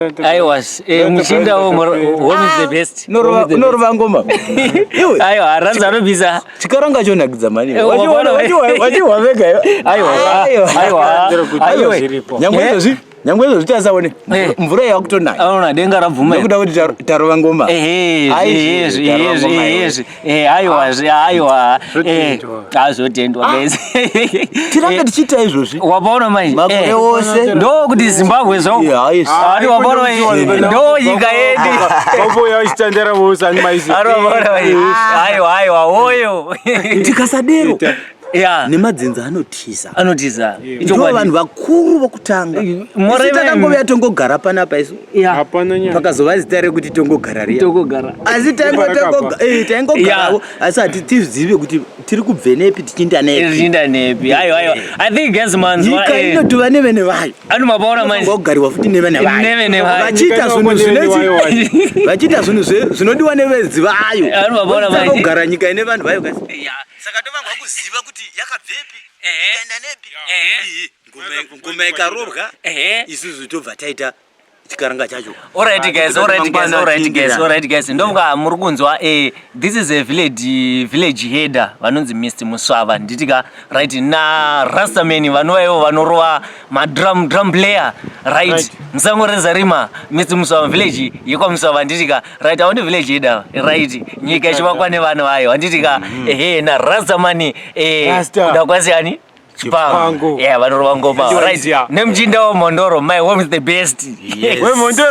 Aiwa, muchinda home is the best. Unorova ngoma. Iwe. Aiwa, ranza anobisa. Chikaranga chonakidza mani. Wachiwa vega. Aiwa. Aiwa. Aiwa. Nyangwe izvozvi. Nyangwe izvozvi tasaone. Mvura yakutonaya. Aona denga rabvuma. Nekuda kuti tarova ngoma. Ehe, ehe, ehe. Eh, aiwa, aiwa. Azotendwa guys. Tirambe tichiita izvozvi. Wapaona manje. Makore ose. Ndo kuti Zimbabwe zvo. Ari wapaona ndo nyika yedu. Vapo yachitandera vose ani maisi. Ari wapaona manje. Aiwa, aiwa, oyo. Tikasadero. Yeah. Nemadzinza anotiza. Anotiza. Ndo vanhu vakuru vokutanga. Isu takangouya tongogara panapa isu. Hapana nyaya. Pakazova zita rekuti tongogara riya. Tongogara. Asi taingogarawo asi hatitizive kuti tiri kubve nepi tichinda nepi. Tichinda nepi. Aiwa aiwa. I think guys manzwa. Nyika inotova nevene vayo. Ano mapaona manje. Vogariwa futi nevene vayo. Nevene vayo. Vachiita zvinhu zvinoti vachiita zvinhu zvinodiwa nevedzi vayo. Ano mapaona manje. Kugara nyika ine vanhu vayo kasi. Saka tovanzwa kuziva kuti yakabvepi ikaenda nepi. Ngoma ikarobwa isusu tobva taita chikaranga chacho. Alright guys, alright guys, alright guys, alright guys. Ndofunga muri kunzwa this is a village header vanonzi Mr Muswava nditika right na Rastaman vanova ivo vanorova ma drum player right. Musango rezarima Mr Muswava village yekwa Muswava nditika right awandi village header right nyika ichivakwa nevanhu vayo handitika ehe na Rastaman kuda kwasiyani Chipango. Yeah, vanorova ngoma. Right. Nemuchinda wemhondoro, my home is the best. Yes. Wemhondoro.